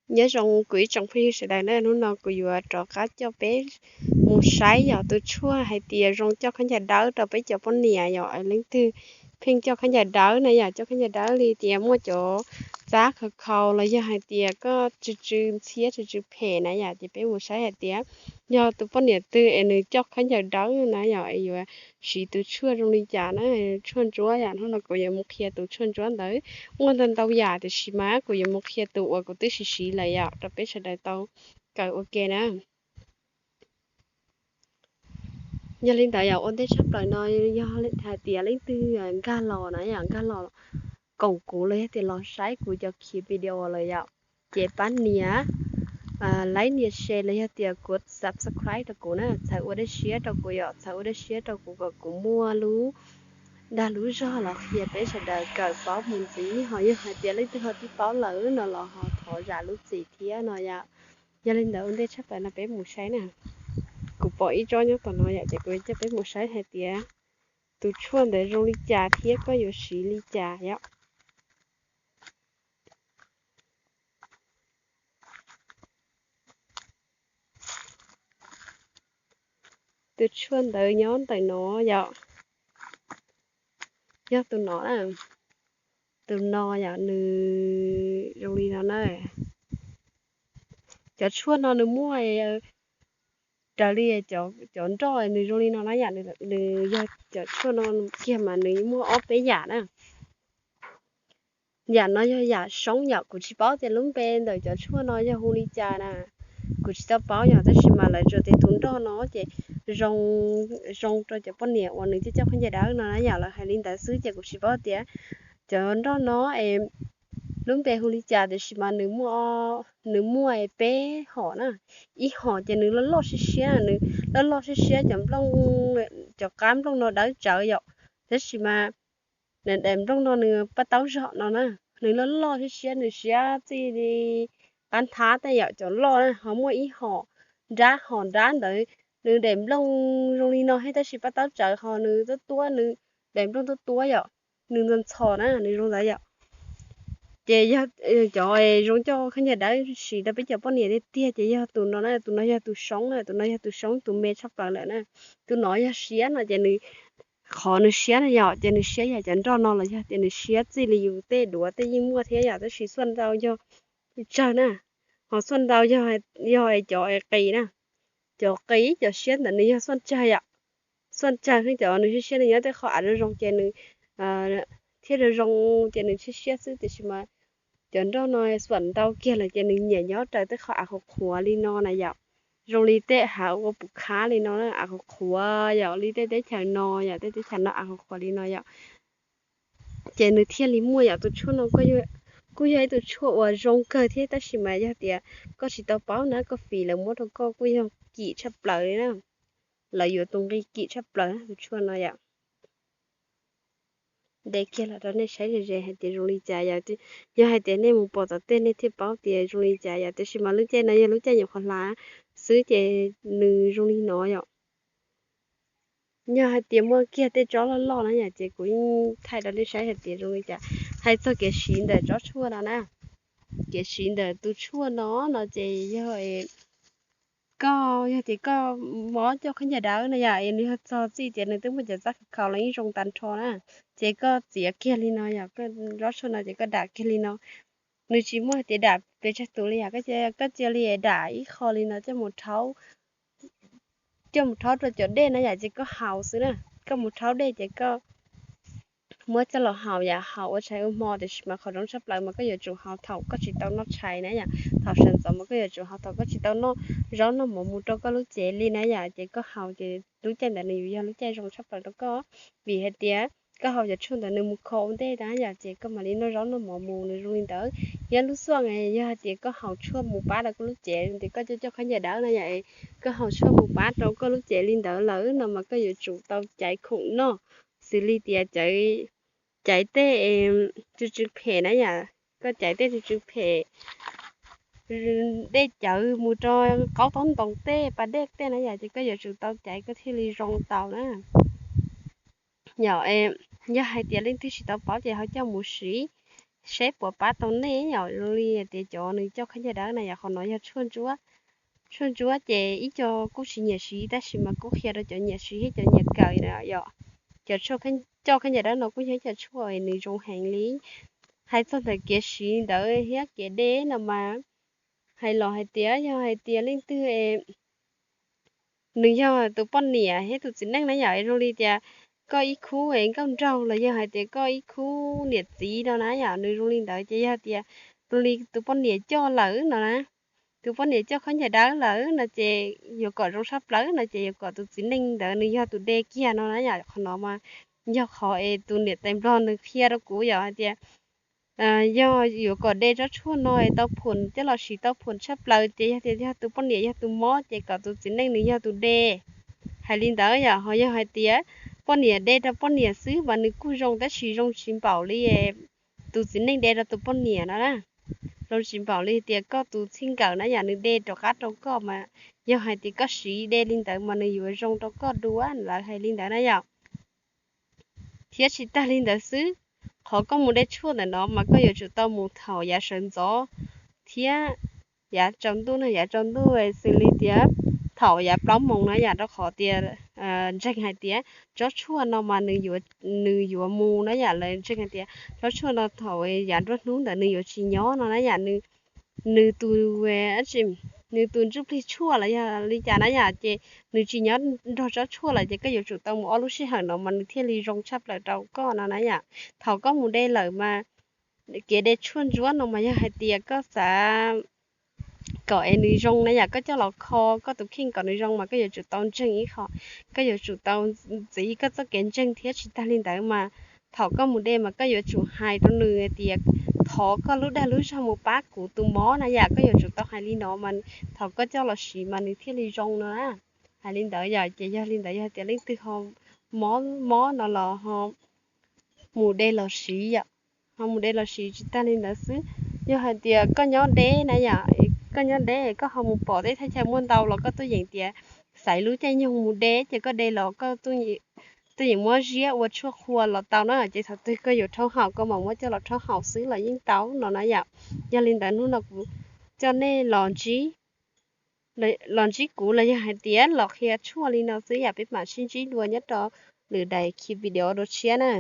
Nyob zoo kuv ib tsoom phooj ywg sawv daws na, hnub no kuv yuav rov qab coj peb mus saib yog tus tshuaj hais tias zoo coj khaub ncaws dawb rau peb cov poj niam yom. Leej twg pheej coj khaub ncaws dawb na yom, coj khaub ncaws dawb li tias muaj cov txab khaus khaus los yog hais tias koj tsw tsw ntxhiab tsw tsw phem na yom, ces peb mus saib hais tias yog tus poj niam twg es nws coj khaub ncaws dawb na yom, es yuav siv tus tshuaj zoo li cas na, tshuaj ntsuab yom. Hnub no kuv yuav mus qhia tus tshuaj ntsuab ntawd, muaj ntau ntau yam tiam sis mas kuv yuav mus qhia tus uas kuv twb siv siv lawm yom, rau peb sawv daws tau kawm ua ke na. Yog li ntawd yog ua ntej tshaj plaws no yog hais tias leej twg nkag los na yom, nkag los koom kuv los yog tias los saib kuv cov khiv video lawm yom, ces pab nias like nias share los yog tias kuv subscribe rau kuv na, txhawm ua dej siab rau kuv yom, txhawm ua dej siab rau kuv kom kuv muaj lub dag lub zog los qhia peb sawv daws kawm paub mus ntxiv. Ho yog hais tias leej twg ho tib paub lawm no los ho thov zam lub txim thiab no yom. Yog li ntawd ua ntej tshaj plaws no peb mus saib na. Kuv pom ib tsob nyob tom no yom, ces kuv coj peb mus saib hais tias tus tshuaj ntawd zoo li cas thiab koj yuav siv li cas yom. Tus tshuaj ntawd nyob ntawm no yom, yog tus no na, tus no yom, nws zoo li no na. Cov tshuaj no nws muaj raws li cov nroj nws zoo li no na yom, nws yog cov tshuaj no kiag mas nws muaj ob peb yam na. Yam no yog yam soob yom, kuv tsis paub tias lub npe ntawm cov tshuaj no yog hu li cas na, kuv tsis tau paub yom, tab sis mas lawv tsuas tias tus nroj no ces zoo, zoo rau cov poj niam uas nws coj coj khaub ncaws dawb no na yom, lawv hais li ntawd xwb ces kuv tsis paub tias cov nroj no es lub npe hu li cas, tiam sis mas nws muaj, nws muaj peb hom na. Ib hom ces nws loj loj siab siab, nws loj loj siab siab, cov nplooj, cov qab nplooj no dawb tsawv yom, tab sis mas daim nplooj no nws paj taub zog no na, nws loj loj siab siab, nws siab txij li qab nthab tej yom, cov loj na. Ho muaj ib hom nrab, hom nrab ntawd nws daim nplooj zoo li no thiab tab sis paj taub tsawv, ho nws tuab tuab, nws daim nplooj tuab tuab yom, nws ntxhov ntxhov na, nws zoo ntawd yom. Ces yog cov zoo coj khaub ncaws dawb siv rau peb cov poj niam tiag tiag ces yog tus no na, tus no yog tus soob na, tus no yog tus soob tus me tshaj plaws lawm na. Tus no yog siab no ces nws, qhov nws siab no yom, ces nws siab yam cov nroj no los yog tias nws siab txij li yus tej duav tej yeej muaj thiab yom, tab sis xuaj ntau yog tsawg na, ho xuaj ntau yog cov qis na, cov qis cov siab ntawd nws yog xuaj tsawg yom, xuaj tsawg thiab cov nws siab siab nws nyob tej qhov av zoo zoo ces nws thiaj zoo zoo ces nws siab siab xwb, tiam sis mas cov nroj no xuam ntau kiag lawm ces nws nyiam nyob raws tej qhov av qhuav qhuav li no na yom, zoo li tej hav ua pus khab li no, av qhuav qhuav yom, li tej teb chaws no yom, tej teb chaws no av qhuav qhuav li no yom. Ces nws thiaj li muaj yom. Tus tshuaj no kuj yog ib tug tshuaj uas zoo kawg thiab, tab sis mas yog tias koj tsis tau paub na, koj fiv lawv muab rau koj kuj yog kim tshaj plaws li na. Lawv yuav tus nqi kim tshaj plaws tus tshuaj no yom. De kiag los rau nej saib ze ze hais tias zoo li cas yom. Yog hais tias nej mus pom tom tej nej thiaj paub tias zoo li cas yom, tiam sis mas lub caij no yog lub caij nyuam qhuav hlav xwb ces nws zoo li no yom. Yog hais tias muaj kiag tej tsob loj loj na yom, ces kuv yeej thaij rau nej saib hais tias zoo li cas. Hais txog kev siv ntawm tsob tshuaj no na, kev siv ntawm tus tshuaj no no ces yog koj, yog tias koj mob coj khaub ncaws dawb no yom, es nws yog txog txij tias nws twb muaj cov txab khaus khaus los yeej zoo tag nrho na, ces koj txiav kiag li no yom, tsob tshuaj no ces koj dam kiag li no. Nws tsis muaj hais tias dam pes tsawg tus li yom, koj cia li dam ib qho li no coj mus rhaub, coj mus rhaub rau cov dej na yom, ces koj haus xwb na. Koj mus rhaub dej ces koj muab coj los haus yom, haus ua tshais ua hmo, tiam sis mas qhov zoo tshaj plaws mas koj yuav tsum haus thaum koj tsis tau noj tshais na yom. Thaum sawv ntxov mas koj yuav tsum haus thaum koj tsis tau noj zaub noj mov mus rau koj lub cev li na yom, ces koj haus ces lub caij ntawd nws yuav yog lub caij zoo tshaj plaws rau koj, vim hais tias koj haus cov tshuaj ntawd nws mus kho ua ntej na yom, ces koj mam li noj zaub noj mov mus, nws zoo li ntawd. Nyob lub xuaj, yog hais tias koj haus tshuaj mus pab rau koj lub cev, tias koj coj coj khaub ncaws dawb na yom, koj haus tshuaj mus pab rau koj lub cev li ntawd lawm no mas koj yuav tsum tau caiv khoom noj, xws li tias caiv, caiv tej tsw tsw phem na yom, koj caiv tej tsw tsw phem, dej cawv mus rau qaub taub ntoos tej pas dej tej na yom, ces koj yuav tsum tau caiv koj thiaj li zoo tau na. Yog, yog hais tias leej twg tsis tau paub ces ho coj mus siv, seb puas pab tau nej yom. Zoo li tias cov nws coj khaub ncaws dawb na yom, qhov no yog tshuaj ntsuab. Tshuaj ntsuab ces ib co kuj tsis nyiam siv tab sis mas kuj qhia rau cov nyiam siv thiab cov nyiam kawm yom. Cov tshuaj coj khaub ncaws dawb no kuj yog ib co tshuaj nws zoo heev li. Hais txog ntawm kev siv ntawd thiab kev de no mas hais los hais tias yog hais tias leej twg nws yog tus poj niam thiab tus txiv neej na yom, zoo li tias koj ib khub nkauj nraug los yog hais tias koj ib khub niam txiv no na yom, nws zoo li ntawd ces yog tias zoo li tus poj niam coj lawm no na, tus poj niam coj khaub ncaws dawb lawm no ces yuav kom zoo tshaj plaws no ces yuav kom tus txiv neej ntawd nws yog tus de kiag no na yom. Qhov no mas yog qhov es tus niam tais nplog nws qhia rau kuv yom, hais tias yog yuav kom de tsob tshuaj no es tau phom coj los siv tau phom tshaj plaws ces yog tias yog tus poj niam yog tus mob ces kom tus txiv neej nws yog tus de. Hais li ntawd yom, ho yog hais tias poj niam de rau poj niam xwb mas nws kuj zoo tab sis zoo tsis npaum li tus txiv neej de rau tus poj niam no na. Zoo tsis npaum li tias koj tus txij nkawm na yom, nws de rov qab rau koj mas yog hais tias koj siv de li ntawd mas nws yuav zoo rau koj dua, lawv hais li ntawd na yom. Thiab tsis tag li ntawd xwb, qhov koj mus de tshuaj ntawm no mas koj yuav tsum tau mus thaum yav sawv ntxov thiab yav tsaus ntuj no, yav tsaus ntuj xws li tias thaum yav plaub moos na yom, rau qhov tias ntseeg hais tias tsob tshuaj no mas nws yuav mus na yom, lawv ntseeg hais tias tsob tshuaj no thaum yav nruab hnub ntawd nws yuav tsis nyob no na yom, nws tus nws tus ntsuj plig tshuaj los yog li cas na yom, ces nws tsis nyob nrog tsob tshuaj lawm ces koj yuav tsum tau mus ob lub sij hawm no mas nws thiaj li zoo tshaj plaws rau koj no na yom. Thaum koj mus de lawm mas kev de tshuaj ntsuab no mas yog hais tias koj xav kom es nws zoo na yom, koj coj los kho koj tus kheej kom nws zoo mas koj yuav tsum tau ntseeg ib qho, koj yuav tsum tau ntxiv koj txoj kev ntseeg thiab tsis tag li ntawd mas thaum koj mus de mas koj yuav tsum hais rau nws tias thov koj lub dag lub zog mus pab kuv tus mob na yom, koj yuav tsum tau hais li no mas thaum koj coj los siv mas nws thiaj li zoo no na. Hais li ntawd yom, ces yog li ntawd yog tias leej twg ho mob mob no los ho mus de los siv yom, ho mus de los siv. Tsis tag li ntawd xwb, yog hais tias koj nyob deb na yom, koj nyob deb koj ho mus pom tej thaj chaw muaj ntau los koj tuaj yeem tias xaiv lub caij nyoog mus de ces koj de los koj tuaj yeem muab ziab ua tshuaj qhua los tau na, ces thaum twg koj yuav rhaub haus koj mam muab coj los rhaub haus xwb los yeej tau no na yom. Yog li ntawd hnub no kuv coj nej los ntsib los ntsib kuv los yog hais tias los qhia tshuaj li no xwb yom, peb mam sib ntsib dua nyob rau lwm daim video dua tshiab na.